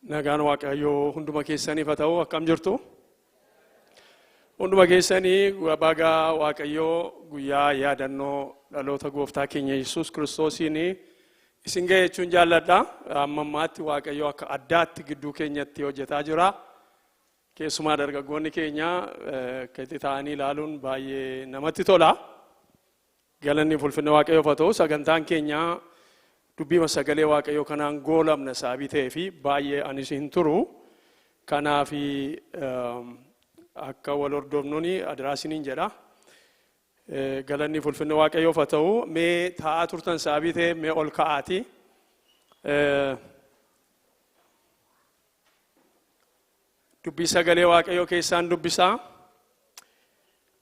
Nagaan Waaqayyoo hunduma keessaniif haa ta'u. Akkam jirtu? Hunduma keessanii baga Waaqayyoo guyyaa yaadannoo dhaloota gooftaa keenya Yesuus Kiristoosiin isin ga'e jechuun jaalladha. Amma ammaatti Waaqayyoo akka addaatti gidduu keenyatti hojjetaa jira. Keessumaa dargaggoonni keenya akka itti ta'anii ilaaluun baay'ee namatti tola. Galanni ulfinni Waaqayyoof haa ta'u. Sagantaan keenya dubbiima sagalee Waaqayyoo kanaan goolamna sababii ta'ee fi baay'ee anis hin turu. Kanaaf akka wal hordofnuun adiraasiniin jedha. Galanni ulfinni Waaqayyoof haa ta'u. Mee taa'aa turtan sababii ta'e mee ol ka'aati. Dubbii sagalee Waaqayyoo keessaan dubbisaa.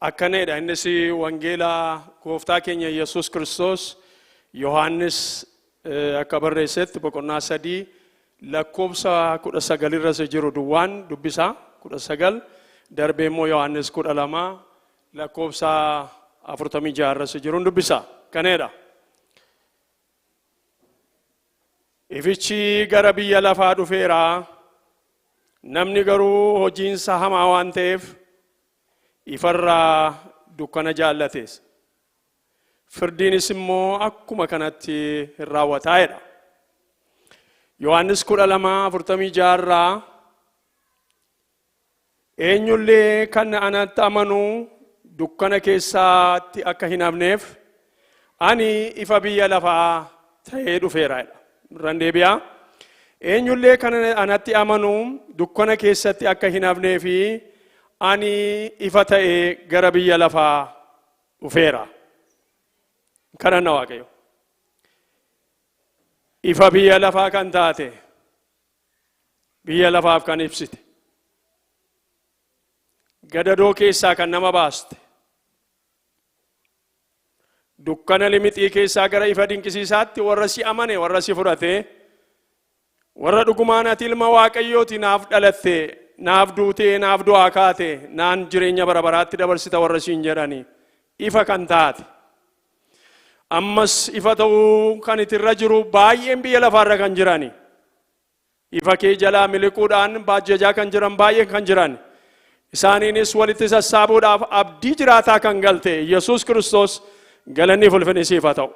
Akkanadha innis wangeela gooftaa keenya Yesuus Kiristoos Yohaannis akka barreessetti boqonnaa 3 lakkoofsa 19 irra isa jiru duwwaan dubbisaa 19 darbee immoo Yohaannis 12 lakkoofsa 46 irra isa jiruun dubbisa. Kanadha. Ifichi gara biyya lafaa dhufeera, namni garuu hojiinsa hamaa waan ta'eef ifarraa dukkana jaallates. Firdiinis immoo akkuma kanatti hin raawwataa jedha. Yohaannis 12:46 irraa eenyullee kan anatti amanu dukkana keessaatti akka hin hafneef ani ifa biyya lafaa ta'ee dhufeera jedha. Irraan deebi'aa. Eenyullee kan anatti amanu dukkana keessatti akka hin hafneef ani ifa ta'ee gara biyya lafaa dhufeera. Kadhanna Waaqayyo. Ifa biyya lafaa kan taate biyya lafaaf kan ibsite gadadoo keessaa kan nama baaste dukkana limixii keessaa gara ifa dinqisiisaatti warra si amane warra si fudhate warra dhugumaan ati ilma Waaqayyooti naaf dhalatte naaf duutee naaf du'aa kaate naan jireenya bara baraatti dabarsita warra siin jedhani ifa kan taate ammas ifa ta'uu kan itirra jiru baay'een biyya lafaarra kan jirani ifa kee jalaa miliquudhaan baajjajaa kan jiran baay'een kan jiran isaaniinis walitti sassaabuudhaaf abdii jiraataa kan galte Yesuus Kiristoos galanni ulfinni siif haa ta'u.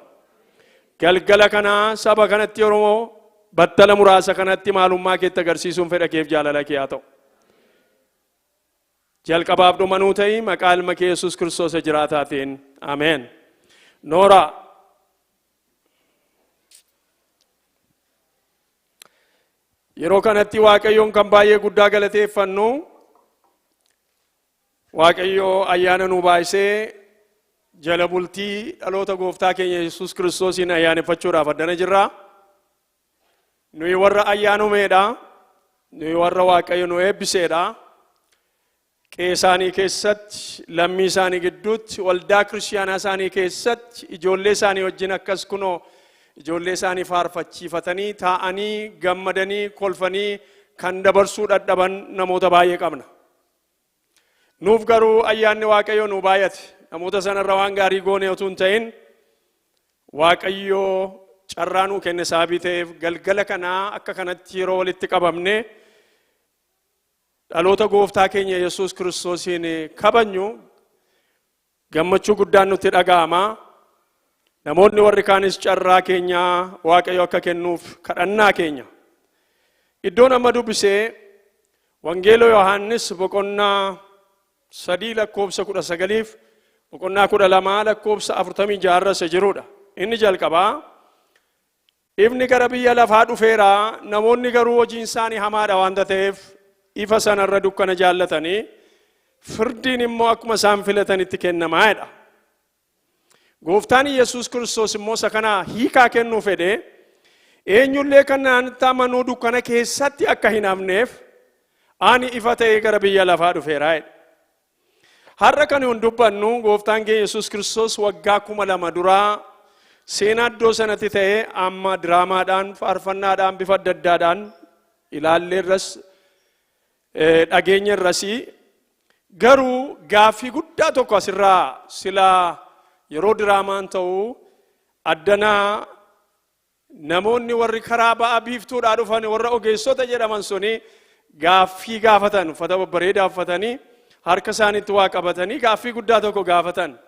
Galgala kana saba kanatti Oromoo battala muraasa kanatti maalummaa keetti agarsiisuun fedha keef jaalala kee haa ta'u. Jalqabaaf dhumanuu ta'i maqaa ilma kee Yesuus Kiristoos jiraataatiin. Ameen. Nooraa. Yeroo kanatti Waaqayyoon kan baay'ee guddaa galateeffannu Waaqayyo ayyaana nuu baay'isee jala bultii dhaloota gooftaa keenya Yesuus Kiristoosiin ayyaaneffachuudhaaf addana jirra. Nuyi warra ayyaanumeedha. Nuyi warra Waaqayyo nu eebbiseedha. Qe'ee isaanii keessatti, lammii isaanii gidduutti, waldaa kiristiyaanaa isaanii keessatti, ijoollee isaanii wajjin akkas kunoo ijoollee isaanii faarfachiifatanii taa'anii gammadanii kolfanii kan dabarsuu dhadhaban namoota baay'ee qabna. Nuuf garuu ayyaanni Waaqayyoo nuu baay'ate. Namoota sanarra waan gaarii goone utuu hin ta'in Waaqayyoo carraa nuu kenne sababii ta'eef galgala kanaa akka kanatti yeroo walitti qabamne dhaloota gooftaa keenya Yesuus Kiristoosiin kabajnu gammachuu guddaan nutti dhaga'ama. Namoonni warri kaanis carraa keenya Waaqayyo akka kennuuf kadhannaa keenya. Iddoon amma dubbisee Wangeela Yohaannis boqonnaa 3 lakkoofsa 19f boqonnaa 12 lakkoofsa 46 irra isa jirudha. Inni jalqabaa Ifni gara biyya lafaa dhufeera, namoonni garuu hojiin isaanii hamaadha waanta ta'eef ifa sanarra dukkana jaallatanii firdiin immoo akkuma isaan filatanitti kennamaa jedha. Gooftaan Yesuus Kiristoos immoo isa kana hiikaa kennuu fedhe eenyullee kan natti amanuu dukkana keessatti akka hin hafneef ani ifa ta'ee gara biyya lafaa dhufeera jedhe. Har'a kan hin dubbannu gooftaan keenya Yesuus Kiristoos waggaa 2000 duraa seenaa iddoo sanatti ta'e amma diraamaadhaan faarfannaadhaan bifa adda addaadhaan ilaallee irras dhageenya irras garuu gaaffii guddaa tokko asirraa silaa yeroo diraamaan ta'u addanaa Namoonni warri karaa ba'a biiftuudhaa dhufan, warra ogeessota jedhaman suni, gaaffii gaafatan. Uffata babbareedaa uffatanii, harka isaaniitti waa qabatanii gaaffii guddaa tokko gaafatan.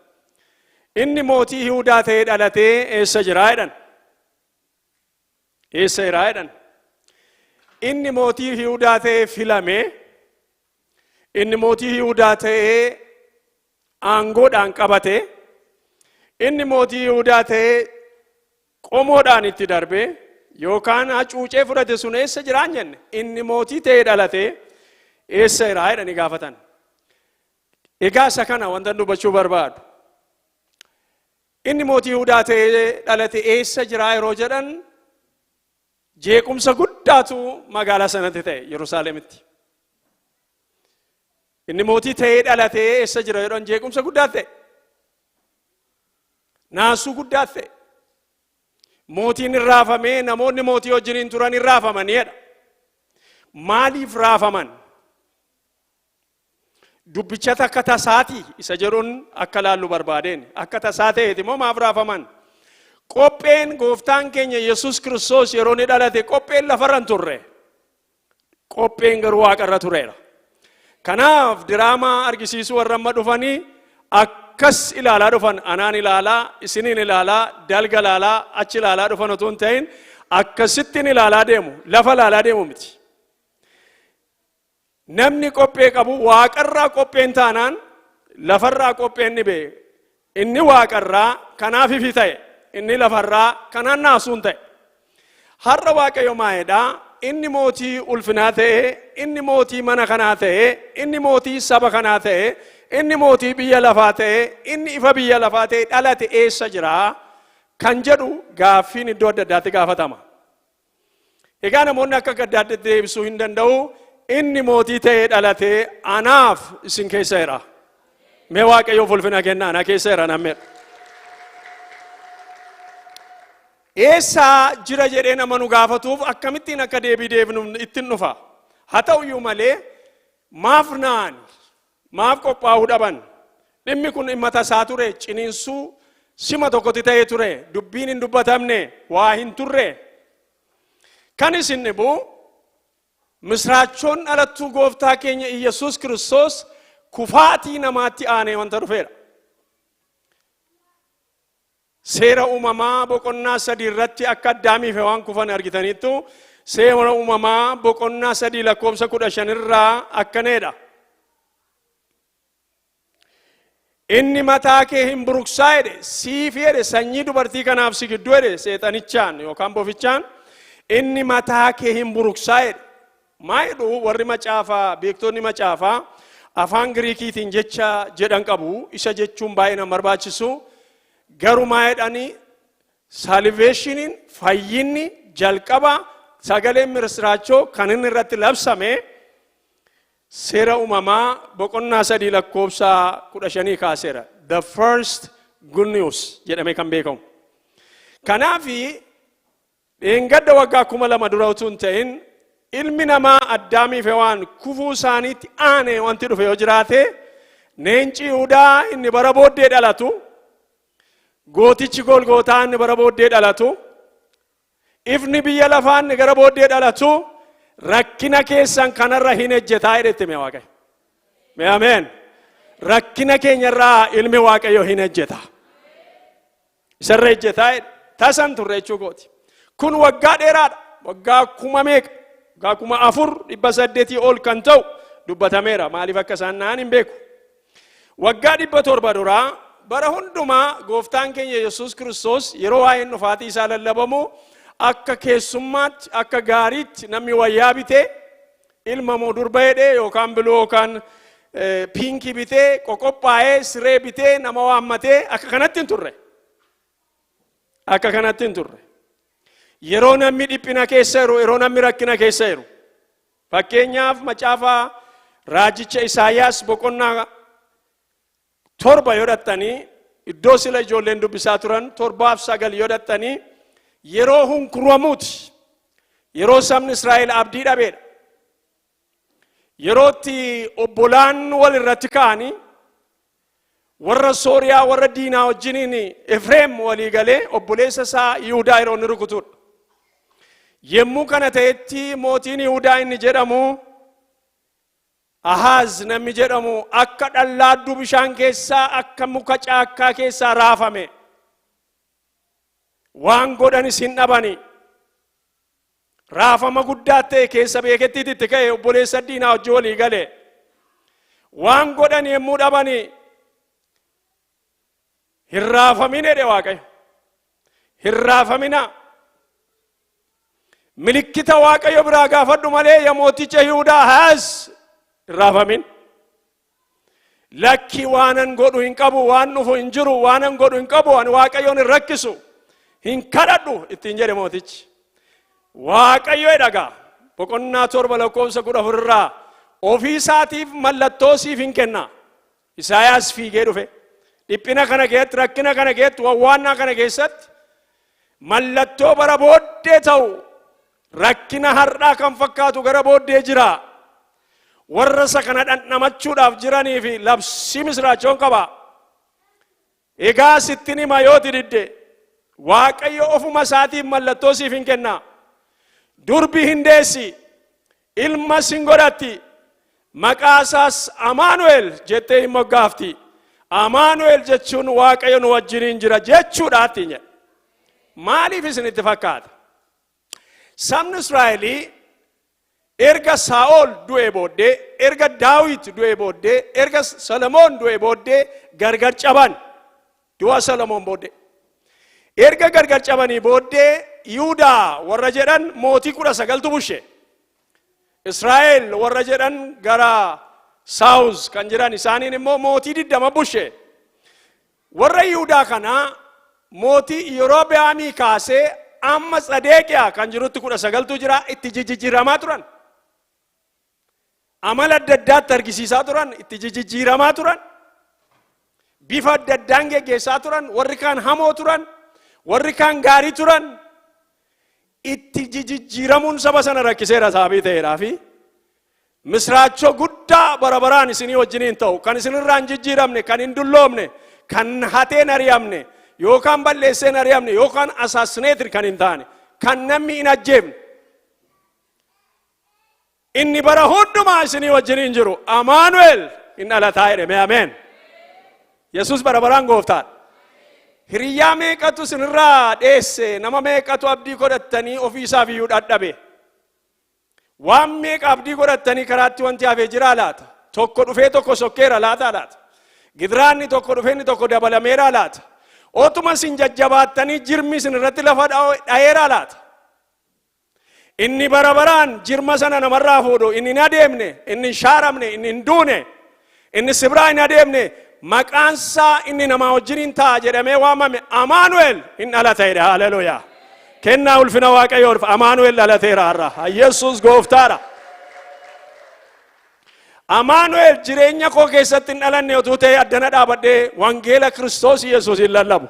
"Inni mootii Yihudaa ta'ee dhalatee eessa jiraa?" jedhan. "Eessa jiraa?" jedhan. Inni mootii Yihudaa ta'ee filame, inni mootii Yihudaa ta'ee aangoodhaan qabate, inni mootii Yihudaa ta'ee qomoodhaan itti darbe yookaan hacuucee fudhate sun eessa jiraan jenne. "Inni mootii ta'ee dhalate eessa jiraa?" jedhanii gaafatan. Egaa isa kana wanta dubbachuu barbaadu. Inni mootii Yihudaa ta'ee dhalate eessa jiraa yeroo jedhan, jeequmsa guddaatu magaalaa sanatti ta'e, Yerusaalemitti. Inni mootii ta'ee dhalate eessa jira jedhan, jeequmsa guddaa ta'e. Naasuu guddaa ta'e. Mootiin hin raafamee, namoonni mootii wajjiniin turan hin raafamaniidha. Maaliif raafaman? Dubbichata akka tasaati isa jedhuun akka laallu barbaadeen. Akka tasaa ta'eeti moo maaf raafaman? Qopheen gooftaan keenya Yesus Kiristoos yeroo inni dhalate qopheen lafarra hin turre. Qopheen garuu waaqarra tureera. Kanaaf diraamaa argisiisuu warra amma dhufanii akkas ilaalaa dhufan, anaan ilaalaa, isiniin ilaalaa, dalga ilaalaa, achi ilaalaa dhufan otoo hin ta'in, akkasittiin ilaalaa deemu, lafa ilaalaa deemu miti. Namni qophee qabu waaqarraa qopheen taanaan lafarraa qopheen dhibee. Inni waaqarraa kanaaf ifi ta'e, inni lafarraa kanaan naasuun ta'e. Har'a Waaqayyo maayedhaa? Inni mootii ulfinaa ta'e, inni mootii mana kanaa ta'e, inni mootii saba kanaa ta'e, inni mootii biyya lafaa ta'e, inni ifa biyya lafaa ta'e dhalate eessa jiraa kan jedhu gaaffiin iddoo adda addaatti gaafatama. Egaa namoonni akka adda addaatti deebisuu hin danda'u. Inni mootii ta'ee dhalate anaaf isin keessa jira. Mee Waaqayyoof ulfina kennaa, ana keessa jira namni. Eessa jira jedhee nama nu gaafatuuf akkamittiin akka deebii deebinu ittiin dhufa. Haa ta'uyyuu malee, maaf na'an? Maaf qophaa'uu dhaban? Dhimmi kun dhimma tasaa ture, ciniinsuu sima tokkotti ta'ee ture, dubbiin hin dubbatamne, waa hin turre. Kan isin dhibu, misraachoon dhalattuu gooftaa keenya Iyyasuus Kiristoos kufaatii namaatti aanee wanta dhufeedha. Seera Uumamaa boqonnaa 3 irratti akka Addaamiif Hewaan kufan argitaniittu. Seera Uumamaa boqonnaa 3 lakkoofsa 15 irraa akkaneedha. "Inni mataa kee hin buruksaa," jedhe, "siif," jedhe, "sanyii dubartii kanaaf si gidduu," jedhe, seexanichaan yookaan bofichaan. "Inni mataa kee hin buruksaa," jedhe. Maa jedhu warri macaafaa, beektonni macaafaa afaan Giriikiitiin jecha jedhan qabu. Isa jechuun baay'ee nama barbaachisu. Garuu maa jedhanii, salvationiin, fayyinni jalqaba sagaleen misiraachoo kan inni irratti labsame Seera Uumamaa boqonnaa 3 lakkoofsa 15 kaaseera. The first good news jedhamee kan beekamu. Kanaafi dheengadda waggaa 2000 dura utuu hin ta'in, ilmi namaa Addaamiif Hewaan kufuu isaaniitti aane wanti dhufe yoo jiraate, leenci Yihudaa inni bara booddee dhalatu, gootichi Golgootaa inni bara booddee dhalatu, ifni biyya lafaa inni gara booddee dhalatu rakkina keessan kanarra hin ejjetaa jedhetti. Mee Waaqayyo. Mee ameen. Rakkina keenyarraa ilmi Waaqayyo hin ejjeta. Isarra ejjetaa jedhe. Tasan turre jechuu kooti. Kun waggaa dheeraadha. Waggaa kuma meeqa? Waggaa 4800 ol kan ta'u dubbatameera. Maaliif akka isaan na'an hin beeku. Waggaa 700 duraa, bara hundumaa gooftaan keenya Yesuus Kiristoos yeroo waa'een dhufaatii isaa lallabamu akka keessummaatti, akka gaariitti namni wayyaa bitee, ilma moo durba jedhee, yookaan blue yookaan pink bitee, qoqophaa'ee, siree bitee, nama waammatee akka kanatti hin turre. Akka kanatti hin turre. Yeroo namni dhiphina keessa jiru, yeroo namni rakkina keessa jiru. Fakkeenyaaf, macaafa raajicha Isaayyaas boqonnaa 7 yoo dhattanii, iddoo sila ijoolleen dubbisaa turan, 7f 9 yoo dhattanii, yeroo hunkuramuuti. Yeroo sabni Israa'el abdii dhabeedha. Yerootti obbolaan wal irratti ka'anii warra Sooriyaa, warra diinaa wajjiniin Efreem walii galee obboleessa isaa Yihudaa yeroo inni rukutudha. Yemmuu kana ta'etti mootiin Yihudaa inni jedhamu Ahaaz namni jedhamu akka dhallaadduu bishaan keessaa, akka muka caakkaa keessaa raafame. Waan godhanis hin dhabani. Raafama guddaa ta'e keessa beekettiitti itti ka'e, obboleessa diinaa hojii walii gale. Waan godhan yemmuu dhabani, "Hin raafamin," jedhe Waaqayyo. "Hin raafamina. Milikkita Waaqayyo biraa gaafadhu malee, yaa mooticha Yihudaa Ahaaz, hin raafamin." "Lakki, waanan godhu hin qabu, waan dhufu hin jiru, waanan godhu hin qabu, ani Waaqayyoon hin rakkisu, hin kadhadhu," ittiin jedhe mootichi. Waaqayyo dhagaa boqonnaa 7 lakkoofsa 14 irraa ofii isaatiif mallattoo siif hin kenna. Isaayaas fiigee dhufe. Dhiphina kana keessatti, rakkina kana keessatti, wawwaannaa kana keessatti mallattoo bara booddee ta'u, rakkina har'aa kan fakkaatu gara booddee jira. Warra isa kana dhandhamachuudhaaf jiranii fi labsii misiraachoon qaba. Egaa sittin hima, yooti didde Waaqayyo ofuma isaatiif mallattoo siif hin kenna. Durbi hin deessi, ilmas hin godhatti, maqaa isaas Amaanu'el jettee hin moggaafti. Amaanu'el jechuun Waaqayyo nu wajjiniin jira jechuudha ittiin jedhe. Maaliif isinitti fakkaata? Sabni Israa'elii erga Saa'ol du'ee booddee, erga Daawit du'ee booddee, erga Solomoon du'ee booddee gargar caban. Du'a Solomoon booddee. Erga gargar cabanii booddee Yihudaa warra jedhan mootii 19tu bushe. Israa'el warra jedhan gara South kan jiran isaaniin immoo mootii 20 bushe. Warra Yihudaa kanaa mootii Yeroobi'aamii kaasee amma Tsadeeqiyaa kan jirutti 19tu jira, itti jijjiiramaa turan. Amala adda addaatti argisiisaa turan, itti jijjiiramaa turan. Bifa adda addaan geggeessaa turan, warri kaan hamoo turan, warri kaan gaarii turan. Itti jijjiiramuun saba sana rakkiseera sababii ta'eedhaa fi misraachoo guddaa bara baraan isinii wajjiniin ta'u, kan isinirraa hin jijjiiramne, kan hin dulloomne, kan hateen ari'amne yookaan balleesseen ari'amne yookaan assassinated kan hin taane, kan namni hin ajjeefne, inni bara hundumaa isinii wajjiniin jiru Amaanu'el hin dhalataa jedhame. Ameen. Yesus bara baraan gooftaadha. Hiriyyaa meeqatu isinirraa dheesse? Nama meeqatu abdii godhattanii ofii isaaf iyyuu dhadhabe? Waan meeqa abdii godhattanii karaatti wanti hafee jiraa laata? Tokko dhufee tokko sokkeera laataa laata? Gidiraanni tokko dhufee inni tokko dabalameeraa laata? Otuma isin jajjabaattanii jirmi isin irratti lafa dha'eeraa laata? Inni bara baraan jirma sana namarraa fuudhu, inni hin adeemne, inni hin shaaramne, inni hin duune, inni sibraa hin adeemne, maqaansaa inni namaa wajjiniin ta'a jedhamee waamame Amaanu'el hin dhalata jedhe. Haleluuyaa. Kennaa ulfina Waaqayyoof, Amaanu'el dhalateera har'a. Yesuus gooftaadha. Amaanu'el jireenya koo keessatti hin dhalanne utuu ta'e addana dhaabadhee wangeela Kiristoos Yesuus hin lallabu.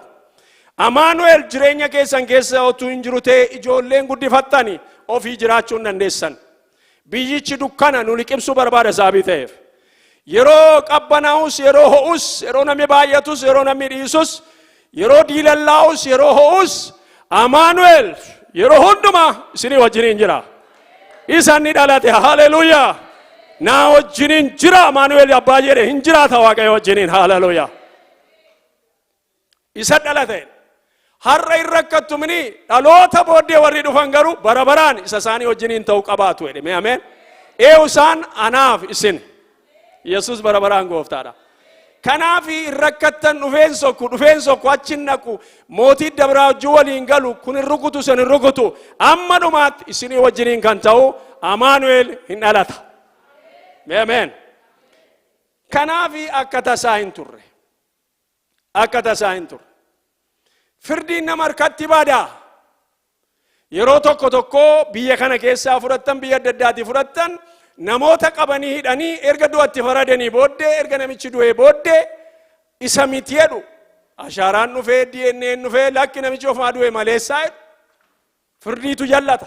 Amaanu'el jireenya keessan keessa utuu hin jiru ta'e ijoolleen guddifattani ofii jiraachuu hin dandeessan. Biyyichi dukkana nu liqimsuu barbaada sababii ta'eef. Yeroo qabbanaa'us, yeroo ho'us, yeroo namni baay'atus, yeroo namni dhiisus, yeroo diilallaa'us, yeroo ho'us, Amaanu'el yeroo hundumaa isinii wajjiniin jira. Isa inni dhalate, haleluuyaa. Naa wajjiniin jira Amaanu'el abbaa jedhe hin jiraata Waaqayyo wajjiniin, haleluuyaa. Isa dhalate. Har'a hin rakkattu mini, dhaloota booddee warri dhufan garuu bara baraan isa isaanii wajjiniin ta'u qabaatu jedhe. Mee ameen. Eewu isaan anaaf isin. Yesus bara baraan gooftaadha. Kanaaf hin rakkattan, dhufeen sokku, dhufeen sokku, achi hin dhaqu, mootii dabraa wajjin waliin galu, kun hin rukutu, san hin rukutu, amma dhumaatti isinii wajjiniin kan ta'u Amaanu'el hin dhalata. Mee ameen. Kanaaf akka tasaa hin turre. Akka tasaa hin turre. Firdiin nama harkatti bada. Yeroo tokko tokko biyya kana keessaa fudhattan, biyya adda addaatii fudhattan, namoota qabanii hidhanii erga du'atti faradanii booddee, erga namichi du'ee booddee isa miti jedhu. Ashaaraan dhufee, DNA'n dhufee, lakki, namichi ofumaa du'e maleessaa jedhu. Firdiitu jallata.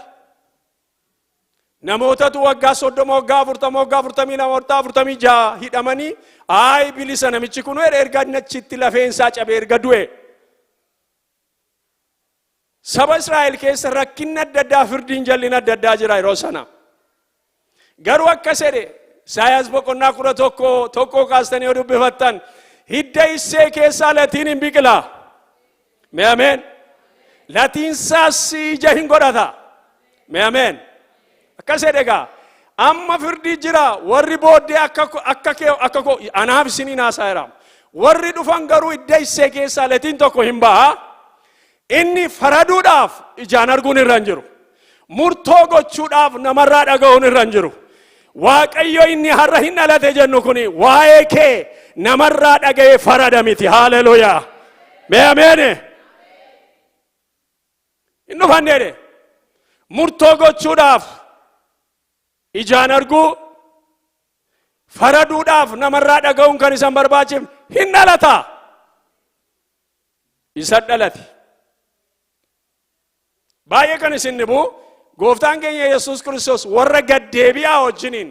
Namootatu waggaa 30, waggaa 40, waggaa 42, waggaa 46 hidhamanii, "Ayi, bilisa namichi kun," erga achitti lafeensaa cabee, erga du'e. Saba Israa'el keessa rakkinni adda addaa, firdiin jal'ina adda addaa jira yeroo sana. Garuu akkas jedhe, Isaayaas boqonnaa 11:1 kaastanii yoo dubbifattan, hidda Issee keessaa latiin hin biqila. Mee ameen. Latiinsaas ija hin godhata. Mee ameen. Akkas jedhe egaa. Amma firdii jira, warri booddee akka kee, akka koo, anaaf isiniin haasa'eera. Warri dhufan garuu hidda Issee keessaa latiin tokko hin ba'a. Inni faraduudhaaf ijaan arguun irra hin jiru. Murtoo gochuudhaaf namarraa dhaga'uun irra hin jiru. Waaqayyo inni har'a hin dhalate jennu kuni waa'ee kee namarraa dhaga'ee farada miti. Haaleluuyaa. Mee ameene. Hin dhufanneedhe. Murtoo gochuudhaaf ijaan arguu, faraduudhaaf namarraa dhaga'uun kan isan barbaachifne, hin dhalata. Isa dhalate. Baay'ee kan isin dhibu, gooftaan keenya Yesuus Kiristoos warra gaddeebi'aa wajjiniin,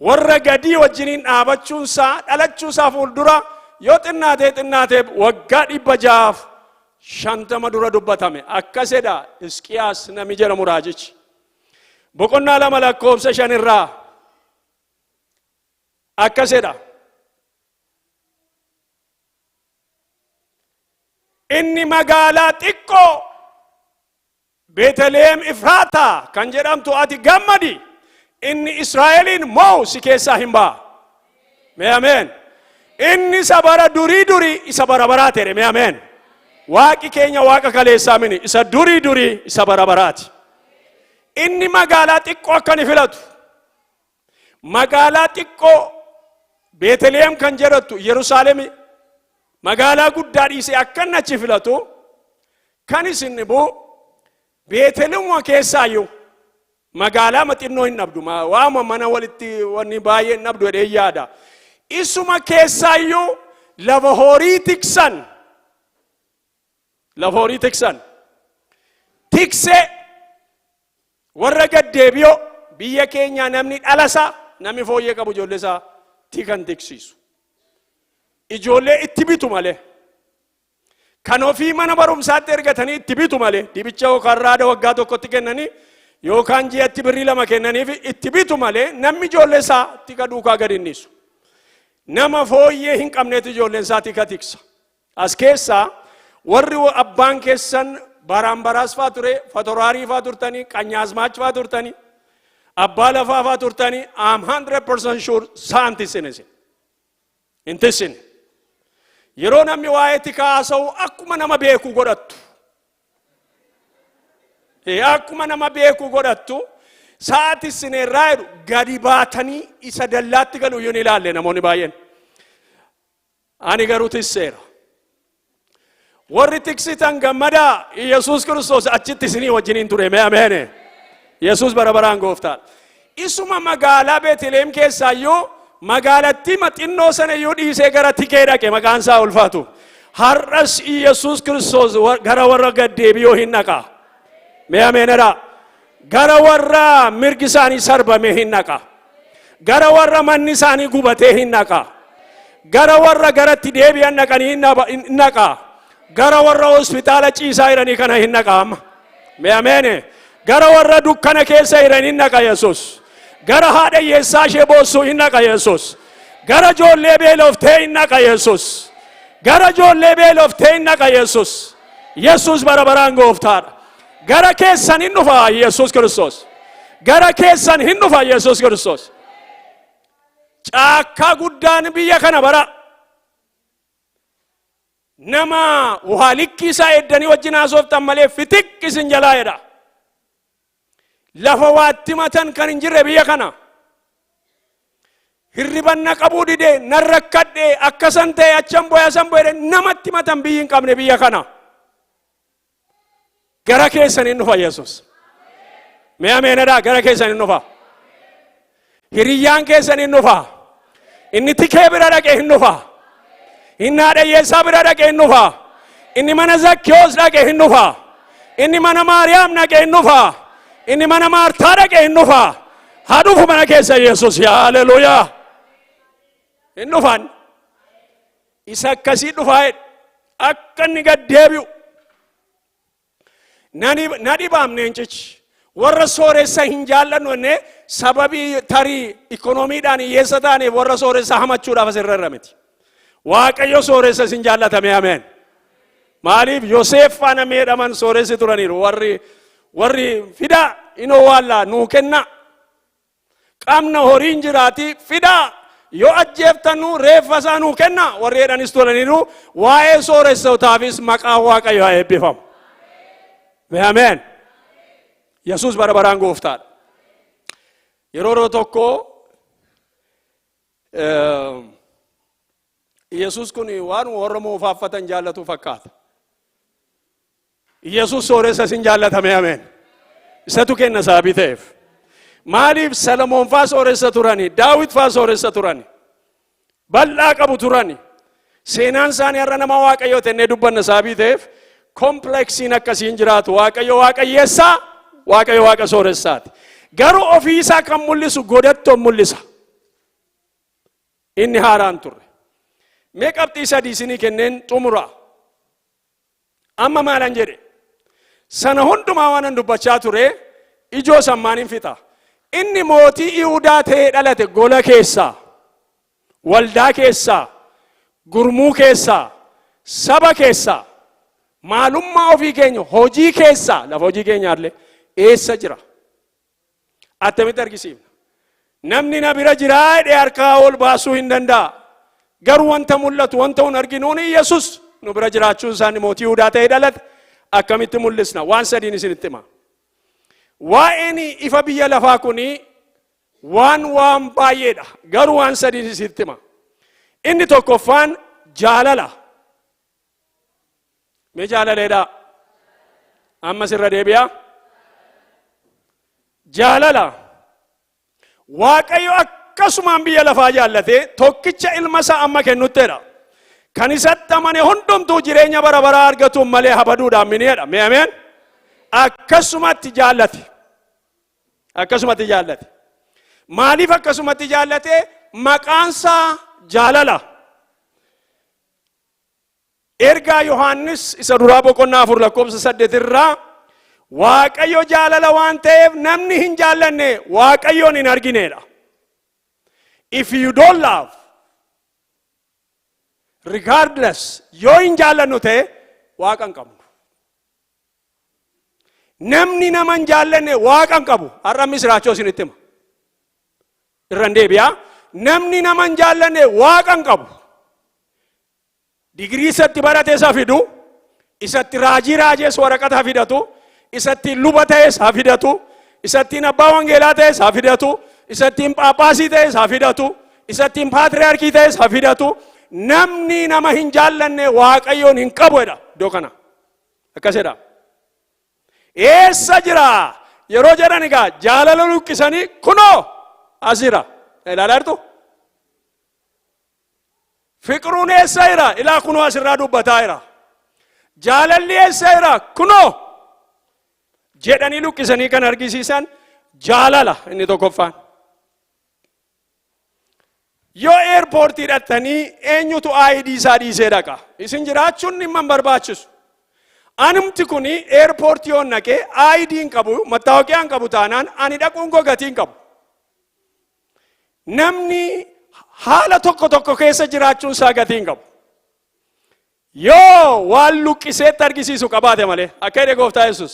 warra gadii wajjiniin dhaabachuunsaa, dhalachuusaa fuuldura yoo xinnaatee xinnaatee waggaa 650 dura dubbatame. Akkas jedha Hisqiyaas nami jedhamu raajichi. Boqonnaa 2 lakkoofsa 5 irraa akkas jedha. Inni magaalaa xiqqoo Beeteliheem Ifraataa kan jedhamtu, ati gammadi, inni Israa'eliin mo'u si keessaa hin ba'a. Mee ameen. Inni isa bara durii durii, isa bara baraa ta'e. Mee ameen. Waaqi keenya waaqa kaleessaa mini, isa durii durii, isa bara baraati. Inni magaalaa xiqqoo akka inni filatu, magaalaa xiqqoo Beeteliheem kan jedhattu, Yerusaalem magaalaa guddaa dhiisee akka inni achi filatu kan isin dhibu, Beetelihuma keessaayyuu magaalaa maxinnoo hin dhabdu, waama mana walitti wanni baay'ee hin dhabdu jedhee yaada. Isuma keessaayyuu lafa horii tiksan, lafa horii tiksan, tiksee warra gaddeebi'oo. Biyya keenyaa namni dhalasaa, namni fooyyee qabu ijoollee isaa tikan tiksiisu. Ijoollee itti bitu malee. Kan ofii mana barumsaatti ergatanii itti bitu malee, dibicha yookaan raada waggaa tokkotti kennanii yookaan ji'atti birrii 2 kennaniif itti bitu malee, namni ijoollee isaa tika duukaa gadi hin dhiisu. Nama fooyyee hin qabneetu ijoolleen isaa tika tiksa. As keessaa warri abbaan keessan baraambaraas faa ture, fatoraarii faa turtanii, qanyaazmaach faa turtanii, abbaa lafaa faa turtanii, I'm 100% sure saan tissine isin. Hin tissine. Yeroo namni waa'ee tikaa haasa'u akkuma nama beeku godhattu. Akkuma nama beeku godhattu. Sa'a tissineerraa jedhu gadi baatanii isa dallaatti galu iyyuu ni ilaalle namoonni baay'een. Ani garuu tisseera. Warri tiksitan gammadaa, Yesuus Kiristoos achitti isinii wajjiniin ture. Mee ameene. Yesuus bara baraan gooftaadha. Isuma magaalaa Beeteleem keessaayyuu magaalattii xinnoo sana iyyuu dhiisee gara tikee dhaqe, maqaan isaa ulfaatu. Har'as Yesuus Kiristoos gara warra gaddeebi'oo hin dhaqa. Mee ameenadha. Gara warra mirgi isaanii sarbame hin dhaqa. Gara warra manni isaanii gubatee hin dhaqa. Gara warra garatti deebi'an dhaqanii hin dhaqa. Gara warra hospitaala ciisaa jiranii kana hin dhaqa amma. Mee ameene. Gara warra dukkana keessa jiran hin dhaqa Yesuus. Gara haadha hiyyeessaa ishee boossuu hin dhaqa Yesuus. Gara ijoollee beeloftee hin dhaqa Yesuus. Gara ijoollee beeloftee hin dhaqa Yesuus. Yesuus bara baraan gooftaadha. Gara keessan hin dhufa Yesuus Kiristoos. Gara keessan hin dhufa Yesuus Kiristoos. Caakkaa guddaan biyya kana bara nama waa likkii isaa eddanii wajjin haasoftan malee fitik isin jalaa jedha. Lafa waatti matan kan hin jirre biyya kana. Hirriban na qabuu dide, nan rakkadhe, akkasan ta'e, achan bu'e, asan bu'e, namatti matan biyyi hin qabne biyya kana. Gara keessan hin dhufa Yesuus. Mee ameenadhaa, gara keessan hin dhufa. Hiriyyaan keessan hin dhufa. Inni tikee bira dhaqe hin dhufa. Inni haadha hiyyeessaa bira dhaqe hin dhufa. Inni mana Zakkiyoos dhaqe hin dhufa. Inni mana Maariyaam dhaqe hin dhufa. Inni mana Maartaa dhaqe hin dhufa. Haa dhufu mana keessa Yesuus. Haleluuyaa. Hin dhufan. Isa akkasii dhufaa jedhe. Akka inni gad deebi'u. Na dhibaamne eencichi. Warra sooressa hin jaallannu jennee sababii tarii ikoonomiidhaan hiyyeessa taaneef warra sooressa hamachuudhaaf asirra irra miti. Waaqayyo sooressa isin jaallatame, ameen. Maaliif Yoseef faana miidhaman sooressi turaniiru? Warri fidaa inoo waallaa nuu kenna. Qabna, horiin jiraati, fidaa, yoo ajjeeftannu reeffa isaa nuu kenna warri jedhanis turaniiru. Waa'ee sooressotaafis maqaan Waaqayyo haa eebbifamu. Ameen. Yesuus bara baraan gooftaadha. Yeroo tokko Yesuus kun waan warra moofaaffatan jaallatu fakkaata. Yesuus sooressa isin jaallatame, ameen. Isatu kenna sababii ta'eef. Maaliif Salomoon faa sooressa turani, Daawit faa sooressa turani, bal'aa qabu turani. Seenaan isaanii har'a nama Waaqayyoo tennee dubbanna sababii ta'eef complexiin akkasiin jiraatu. Waaqayyo Waaqayyeessaa, Waaqayyo Waaqa sooressaati. Garuu ofiisaa kan mul'isu godattoon mul'isa. Inni haaraan turre. Mee qabxii sadii isinii kenneen xumura. Amma maalan jedhe? Sana hundumaa waanan dubbachaa ture ijoo sammaaniin fixa. Inni mootii Yihudaa ta'ee dhalate gola keessaa, waldaa keessaa, gurmuu keessaa, saba keessaa, maalummaa ofii keenya hojii keessaa, lafa hojii keenyaallee eessa jira? Attamitti argisiifna? Namni na bira jiraa jedhee harkaa ol baasuu hin danda'a. Garuu wanta mul'atu, wanta hun arginuun Yesus nu bira jiraachuun isaanii mootii Yihudaa ta'ee dhalate akkamitti mul'isna? Waan sadiin isinitti hima. Waa'een ifa biyya lafaa kuni waan baay'eedha. Garuu waan sadiin isinitti hima. Inni tokkoffaan jaalala. Mee jaalaleedha. Ammas irra deebi'a. Jaalala. Waaqayyo akkasumaan biyya lafaa jaallate tokkicha ilma isaa amma kennuttedha. Kan isatti amane hundumtuu jireenya bara baraa argatuun malee habaduudhaan miniidha. Mee ameen. Akkasumatti jaallate. Akkasumatti jaallate. Maaliif akkasumatti jaallate? Maqaansaa jaalala. Ergaa Yohaannis isa duraa boqonnaa 4 lakkoofsa 8 irraa, Waaqayyo jaalala waan ta'eef namni hin jaallanne Waaqayyoon hin argineedha. If you don't love, regardless, yoo hin jaallannu ta'e Waaqa hin qabnu. Namni nama hin jaallanne Waaqa hin qabu. Har'a misiraachoo isinitti hima. Irra hin deebi'a. Namni nama hin jaallanne Waaqa hin qabu. Digirii isatti barate isa fidu, isatti raajii raajees waraqata fidatu, isatti luba ta'es haa fidatu, isattiin abbaa wangeelaa ta'es haa fidatu, isattiin phaaphaasii ta'es haa fidatu, isattiin paatriyaarkii ta'es haa fidatu. Namni nama hin jaallanne Waaqayyoon hin qabu jedha iddoo kana. Akkas jedha. Eessa jira? Yeroo jedhan egaa jaalala luqqisanii kunoo as jira. Ilaalaa jirtu? Fiqiruun eessa jira? Ilaa, kunoo asirraa dubbataa jira. Jaalalli eessa jira? Kunoo jedhanii luqqisanii kan argisiisan jaalala inni tokkoffaan. Yoo airportii dhaqxanii eenyutu ID isaa dhiisee dhaqa? Isin jiraachuun dhimma hin barbaachisu. Anumti kuni airportii yoon dhaqee ID hin qabu, mattaawoqiyaa hin qabu taanaan ani dhaquun koo gatii hin qabu. Namni haala tokko tokko keessa jiraachuun isaa gatii hin qabu. Yoo waan luqqiseetti argisiisu qabaate malee, akka jedhe gooftaa Yesus.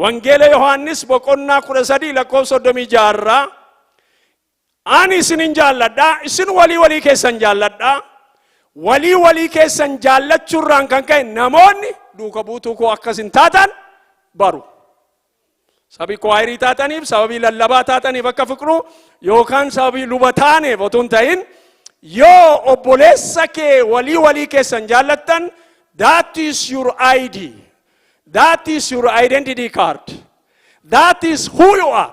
Wangeela Yohaannis boqonnaa 13 lakkoofsa 36rraa, ani isinin jaalladha, isin walii walii keessan jaalladha. Walii walii keessan jaallachuurraan kan ka'e namoonni duuka buutuu koo akkas hin taatan baru. Sababii choirii taataniif, sababii lallabaa taataniif akka Fiqiruu yookaan sababii luba taaneef otoo hin ta'in, yoo obboleessa kee walii walii keessan jaallattan, that is your ID. That is your identity card. That is who you are.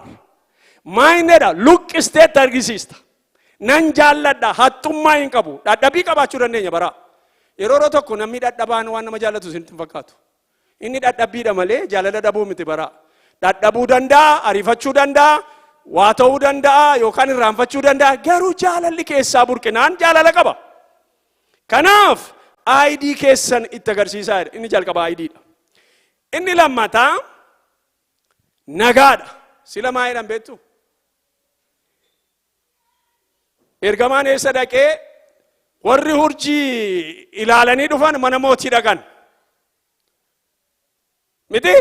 Maayinedha luqqisteetti argisiista. Nan jaalladha, haxxummaa hin qabu. Dadhabbii qabaachuu dandeenya baraa. Yeroo tokko namni dadhabaan waan nama jaallatu isinitti hin fakkaatu. Inni dadhabbiidha malee jaalala dhabuu miti baraa. Dadhabuu danda'a, ariifachuu danda'a, waa ta'uu danda'a yookaan irraanfachuu danda'a. Garuu jaalalli keessaa burqinaan jaalala qaba. Kanaaf ID keessan itti agarsiisaa jedha. Inni jalqaba IDdha. Inni lammataa nagaadha. Sila maa jedhan beektu? Ergamaan eessa dhaqee? Warri urjii ilaalanii dhufan mana mootii dhaqan. Miti?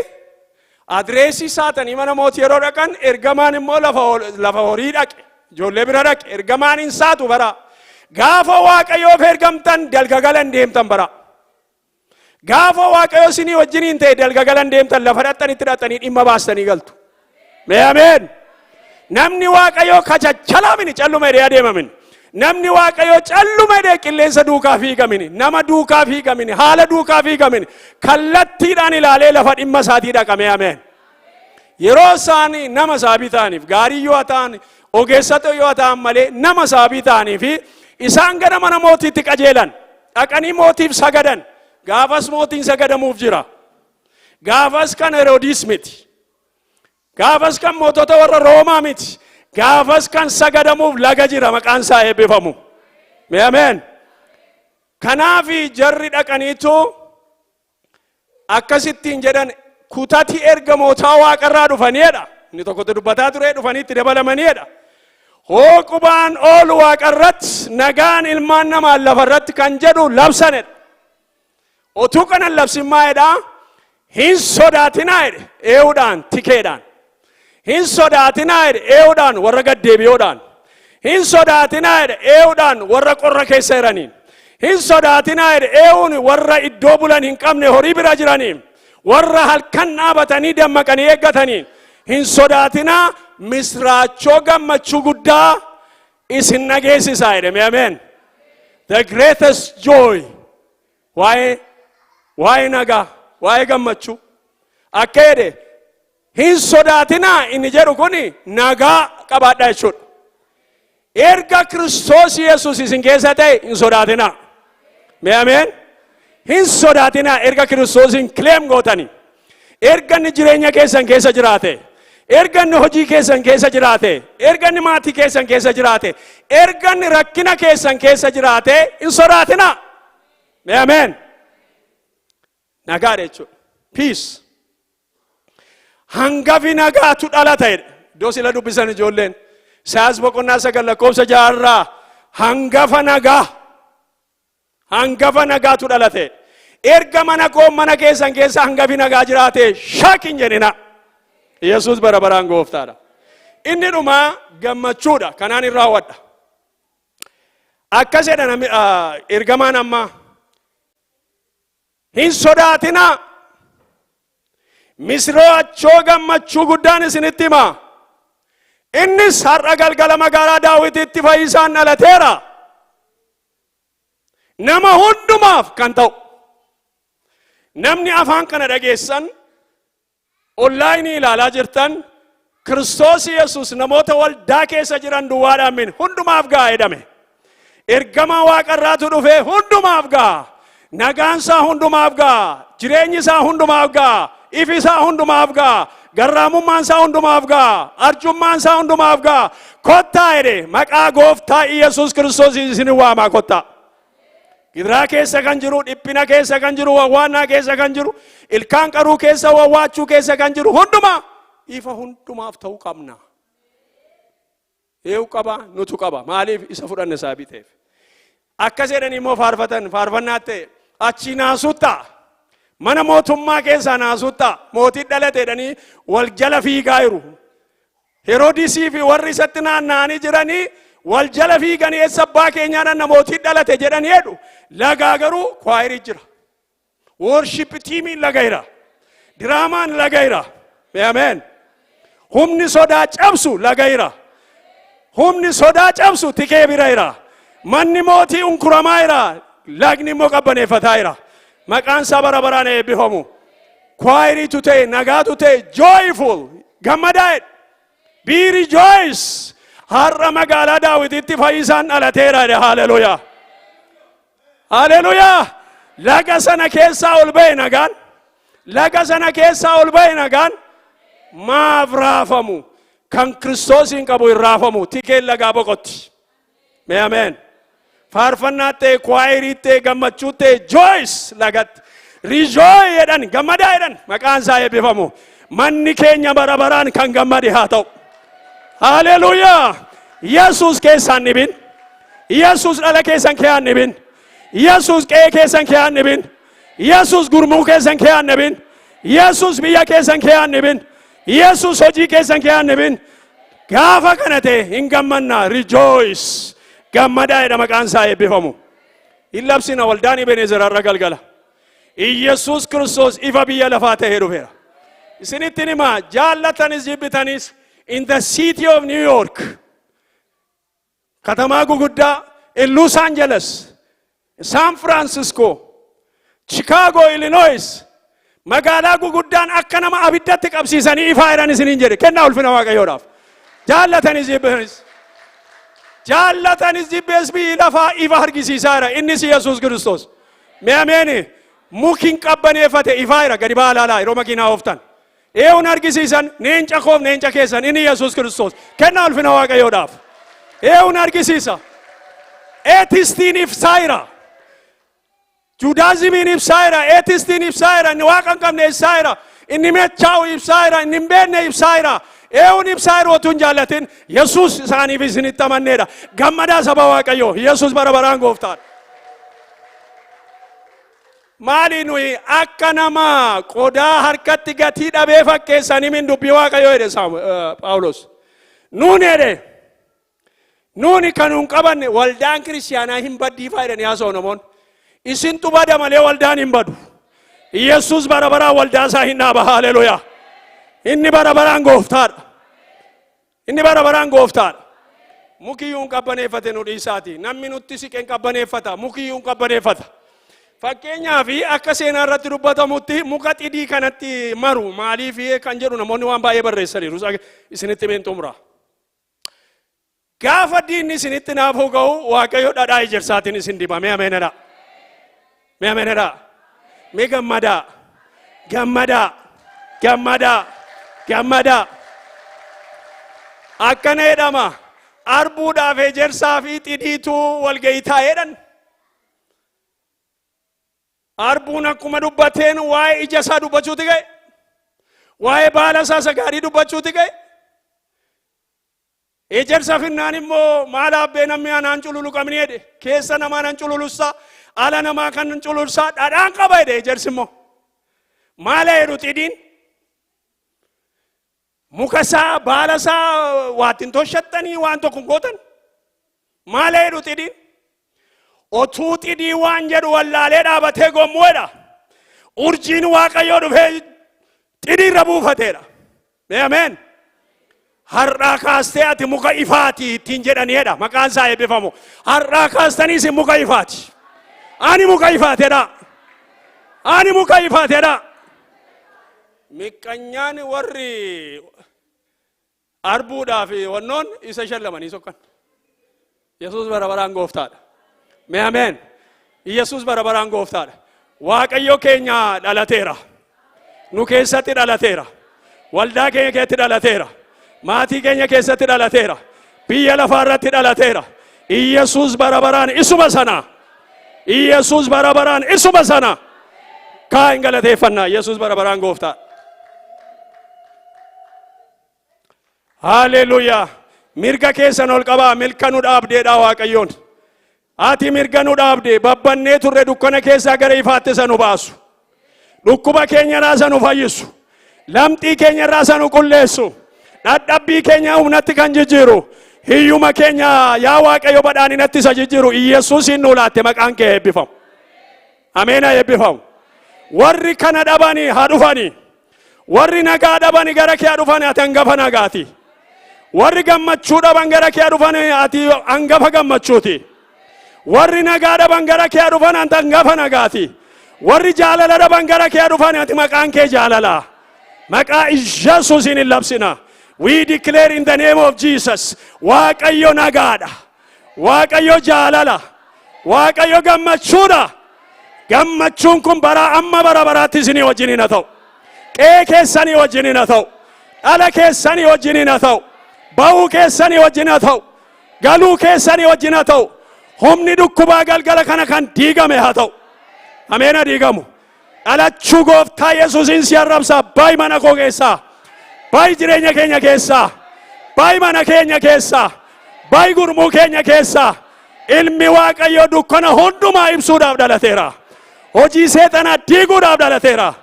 Adireesii saatanii mana mootii yeroo dhaqan, ergamaan immoo lafa horii dhaqe. Ijoollee bira dhaqe. Ergamaan hin saatu bara. Gaafa Waaqayyoof ergamtan dalga galan deemtan bara. Gaafa Waaqayyo isinii wajjiniin ta'e dalga galan deemtan, lafa dhaqxanitti dhaqxanii dhimma baastanii galtu. Mee ameen. Namni Waaqayyoo kachachalaamini calluma jedhee adeemamin. Namni Waaqayyoo calluma jedhee qilleensa duukaa fiigamini. Nama duukaa fiigamini. Haala duukaa fiigamini. Kallattiidhaan ilaalee lafa dhimma isaatii dhaqamee ameen. Yeroo isaan nama saabii ta'aniif, gaarii yoo ta'an, ogeessota yoo ta'an malee, nama saabii ta'anii fi isaan gara mana mootiitti qajeelan. Dhaqanii mootiif sagadan. Gaafas mootiin sagadamuuf jira. Gaafas kan Heroodis miti. Gaafas kan mootota warra Roomaa miti. Gaafas kan sagadamuuf laga jira, maqaan isaa eebbifamu. Mee ameen. Kanaaf jarri dhaqaniitu akkasittiin jedhan, kutati ergamootaa waaqarraa dhufaniidha. Inni tokkotti dubbataa ture, dhufanii itti dabalamaniidha. Hooqubaan oolu waaqarratti, nagaan ilmaan namaa lafarratti kan jedhu labsanidha. Otuu kanan labsin maayedha? Hin sodaatinaa jedhe ee'uudhaan, tikeedhaan. Hin sodaatinaa jedhe ee'uudhaan, warra gaddeebi'oodhaan. Hin sodaatinaa jedhe ee'uudhaan, warra qorra keessa jiraniin. Hin sodaatinaa jedhe ee'uun, warra iddoo bulan hin qabne, horii bira jiraniin. Warra halkan dhaabatanii dammaqanii eeggataniin. Hin sodaatinaa, misraachoo gammachuu guddaa isin dhageessisaa jedhame ameen. The greatest joy, waa'ee nagaa, waa'ee gammachuu akka jedhe, hin sodaatinaa inni jedhu kun nagaa qabaadha jechuudha. Erga Kiristoos Yesuus isin keessa ta'e hin sodaatinaa. Mee ameen. Hin sodaatinaa erga Kiristoosin claim gootanii. Erga inni jireenya keessan keessa jiraate. Erga inni hojii keessan keessa jiraate. Erga inni maatii keessan keessa jiraate. Erga inni rakkina keessan keessa jiraate hin sodaatinaa. Mee ameen. Nagaadha jechuudha. Peace. Hangafi nagaatu dhalata jedhe. Iddoo sila dubbisan ijoolleen. Isaayyaas boqonnaa 9 lakkoofsa 6rraa hangafa nagaa. Hangafa nagaatu dhalate. Erga mana koo, mana keessan keessa hangafi nagaa jiraate shak hin jedhina. Yesuus bara baraan gooftaadha. Inni dhumaa gammachuudha. Kanaan hin raawwadha. Akkas jedha ergamaan ammaa. Hin sodaatinaa. Misiraachoo gammachuu guddaan isinitti hima. Innis har'a galgala magaalaa Daawititti fayyisaan dhalateera. Nama hundumaaf kan ta'u. Namni afaan kana dhageessan, online ilaalaa jirtan, Kiristoos Yesuus namoota waldaa keessa jiran duwwaadhaan min hundumaaf ga'a jedhame. Ergamaa waaqarraatu dhufee hundumaaf ga'a. Nagaan isaa hundumaaf ga'a. Jireenyi isaa hundumaaf ga'a. Ifi isaa hundumaaf ga'a. Garraamummaan isaa hundumaaf ga'a. Arjummaan isaa hundumaaf ga'a. Kottaa jedhe, maqaa gooftaa Yesuus Kiristoos isin waamaa, kottaa. Gidiraa keessa kan jiru, dhiphina keessa kan jiru, wawwaannaa keessa kan jiru, ilkaan qaruu keessa, wawwaachuu keessa kan jiru hundumaa ifa hundumaaf ta'uu qabna. Eewu qaba, nutu qaba. Maaliif? Isa fudhanne isaa biteef. Akkas jedhanii immoo faarfatan, faarfannaa ta'e achi naasutta. Mana mootummaa keessaa naasutta. Mootii dhalate jedhanii wal jala fiigaa jiru. Heroodisii fi warri isatti naanna'anii jiranii wal jala fiiganii, eessa abbaa keenyaadhaan namootii dhalate jedhanii jedhu. Lagaa garuu choirii jira. Worship teamiin laga jira. Diraamaan laga jira. Ameen. Humni sodaa cabsu laga jira. Humni sodaa cabsu tikee bira jira. Manni mootii unkuramaa jira. Lagni immoo qabbaneeffataa jira. Maqaan isaa bara baraan eebbifamu. Choiriitu ta'e, nagaatu ta'e, joyful gammadaa jedhe. Be rejoice. Har'a magaalaa Daawititti fayyisaan dhalateera jedhe. Haleluuyaa. Haleluuyaa. Laga sana keessaa ol ba'e nagaan. Laga sana keessaa ol ba'e nagaan. Maaf raafamu? Kan Kiristoosiin qabu hin raafamu. Tikeen lagaa boqotti. Mee ameen. Faarfannaa ta'e, choirii ta'e, gammachuu ta'e, joyce lagatti. Rejoice jedhan, gammadaa jedhan. Maqaan isaa eebbifamu. Manni keenya bara baraan kan gammade haa ta'u. Haleluuyaa! Yesuus keessaan dhibin. Yesuus dhala keessan keessaan dhibin. Yesuus qe'ee keessan keessaan dhibin. Yesuus gurmuu keessan keessaan dhibin. Yesuus biyya keessan keessaan dhibin. Yesuus hojii keessan keessaan dhibin. Gaafa kana ta'e hin gammannaa. Rejoice. Gammadaa jedha, maqaan isaa eebbifamu. Hin labsina waldaan Ebenezer har'a galgala. Iyyasuus Kiristoos ifa biyya lafaa ta'ee dhufeera. Isinittin himaa, jaallatanis jibbitanis, in the city of New York, katamaa guguddaa, in Los Angeles, San Francisco, Chicago, Illinois, magaalaa guguddaan akka nama abiddatti qabsiisanii ifaa jiran isiniin jedhe. Kennaa ulfina Waaqayyoodhaaf. Jaallatanis jibbitanis. Jaallatanis jibbees biyyi lafaa ifa argisiisaa jira. Innis Yesuus Kiristoos. Mee ameeni. Muki hin qabbaneeffate ifaa jira. Gadi ba'aa ilaalaa yeroo makiinaa ooftan. Eewun argisiisan? Neenca koof neenca keessan, inni Yesuus Kiristoos. Kennaa ulfina Waaqayyoodhaaf. Eewun argisiisa? Atheistiin ibsaa jira. Judaismiin ibsaa jira. Atheistiin ibsaa jira. Inni Waaqa hin qabne ibsaa jira. Inni mechaa'u ibsaa jira. Inni hin beekne ibsaa jira. Eewun ibsaa yeroo utuu hin jaallatin? Yesuus isaaniif isinitti amanneedha. Gammadaa, saba Waaqayyoo. Yesuus bara baraan gooftaadha. Maali nuyi akka nama qodaa harkatti gatii dhabee fakkeessanii min dubbii Waaqayyoo jedhe Phaawulos. Nuuni jedhe, nuuni kan hin qabanne waldaan kiristaanaa hin baddiifaa jedhanii haasa'u namoonni. Isintu bada malee waldaan hin badu. Yesuus bara baraan waldaa isaa hin dhaaba. Haleluuyaa. Inni bara baraan gooftaadha. Inni bara baraan gooftaadha. Mukiyyuu hin qabbaneeffate nu dhiisaati. Namni nutti siqe hin qabbaneeffata. Mukiyyuu hin qabbaneeffata. Fakkeenyaaf, akka seenaa irratti dubbatamutti muka xidii kanatti maru maaliif kan jedhu namoonni waan baay'ee barreessaniiru. Isinitti himeen xumura. Gaafa diinni isinitti naafuu ga'u, Waaqayyo dhadhaa ejersaatiin isin diba. Mee ameenadha. Mee ameenadha. Mee gammadaa. Gammadaa. Gammadaa. Gammadaa. Akkana jedhama. Arbuudhaaf ejersaa fi xidiitu walga'ii taa'eedhan. Arbuun akkuma dubbateen waa'ee ija isaa dubbachuuti ga'e. Waa'ee baala isaa isa gaarii dubbachuuti ga'e. Ejersa finnaan immoo, "Maal abbee, namni anaan cululuqamni?" jedhe. "Keessa namaa nan cululussa, ala namaa kan nan cululsaa, dhadhaan qaba," jedhe ejersi immoo. Maala jedhu xidiin? Muka isaa, baala isaa waa ittiin toshattanii waan tokko hin gootan. Maala jedhu xidiin? Otuu xidii waan jedhu wallaalee dhaabatee gommuudha. Urjiin Waaqayyoo dhufee xidii irra buufateedha. Mee ameen. Har'aa kaastee ati muka ifaati ittiin jedhaniidha. Maqaan isaa eebbifamu. Har'aa kaastanii isin muka ifaati. Ani muka ifaatedha. Ani muka ifaatedha. Miqqanyaan warri arbuudhaa fi wannoon isa shallamanii sokkan. Yesuus bara baraan gooftaadha. Mee ameen. Yesuus bara baraan gooftaadha. Waaqayyo keenya dhalateera. Nu keessatti dhalateera. Waldaa keenya keessatti dhalateera. Maatii keenya keessatti dhalateera. Biyya lafaa irratti dhalateera. Iyesuus bara baraan isuma sana. Iyesuus bara baraan isuma sana. Kaa hin galateeffannaa. Yesuus bara baraan gooftaadha. Haleluuyaa. Mirga keessan ol qabaa, milka nu dhaabdeedha Waaqayyoon. Ati mirga nu dhaabde, babbannee turre, dukkana keessaa gara ifaatti isa nu baasu. Dhukkuba keenya irraa isa nu fayyisu. Lamxii keenya irraa isa nu qulleessu. Dhadhabbii keenya humnatti kan jijjiiru. Hiyyuma keenya, yaa Waaqayyo, badhaaninatti isa jijjiiru. Iyesuusiin nu laatte, maqaan kee eebbifamu. Ameena, eebbifamu. Warri kana dhabanii haa dhufanii. Warri nagaa dhabani gara kee haa dhufani, ati hangafa nagaati. Warri gammachuu dhaban gara kee haa dhufani, ati hangafa gammachuuti. Warri nagaa dhaban gara kee haa dhufan, ati hangafa nagaati. Warri jaalala dhaban gara kee haa dhufani, ati maqaan kee jaalala. Maqaa Yesuusiin hin labsina. We declare in the name of Jesus. Waaqayyo nagaadha. Waaqayyo jaalala. Waaqayyo gammachuudha. Gammachuun kun bara amma bara baraatti isinii wajjiniin haa ta'u. Qe'ee keessanii wajjiniin haa ta'u. Dhala keessanii wajjiniin haa ta'u. Ba'uu keessanii wajjin haa ta'u. Galuu keessanii wajjin haa ta'u. Humni dhukkubaa galgala kana kan diigame haa ta'u. Ameena, diigamu. Dhalachuu Gooftaa Yesuusiin si arrabsa. Bayi mana koo keessaa. Bayi jireenya keenya keessaa. Bayi mana keenya keessaa. Bayi gurmuu keenya keessaa. Ilmi Waaqayyoo dukkana hundumaa ibsuudhaaf dhalateera. Hojii seexanaa diiguudhaaf dhalateera.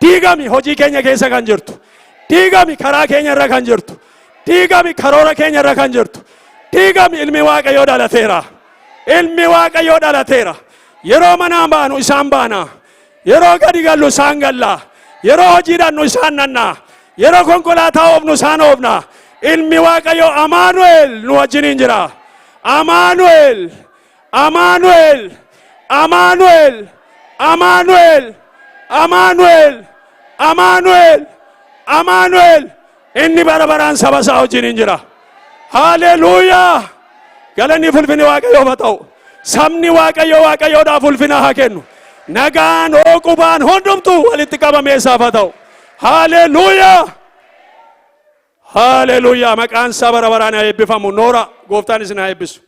Diigami hojii keenya keessa kan jirtu. Diigami karaa keenya irra kan jirtu. Diigami karoora keenya irra kan jirtu. Diigami, ilmi Waaqayyoo dhalateera. Ilmi Waaqayyoo dhalateera. Yeroo manaa baanu isaan baana. Yeroo gadi gallu isaan galla. Yeroo hojii dhannu isaan dhanna. Yeroo konkolaataa oofnu isaan oofna. Ilmi Waaqayyoo Amaanu'el nu wajjiniin jira. Amaanu'el! Amaanu'el! Amaanu'el! Amaanu'el! Amaanu'el! Amaanu'el! Amaanu'el! Inni bara baraan saba isaa wajjiniin jira. Haaleluuyaa! Galanni ulfinni Waaqayyoof haa ta'u. Sabni Waaqayyoo Waaqayyoodhaaf ulfina haa kennu. Nagaan hooqubaan hundumtuu walitti qabamee isaaf haa ta'u. Haaleluuyaa! Haaleluuyaa! Maqaan isaa bara baraan haa eebbifamu. Noora, Gooftaan isin haa eebbisu.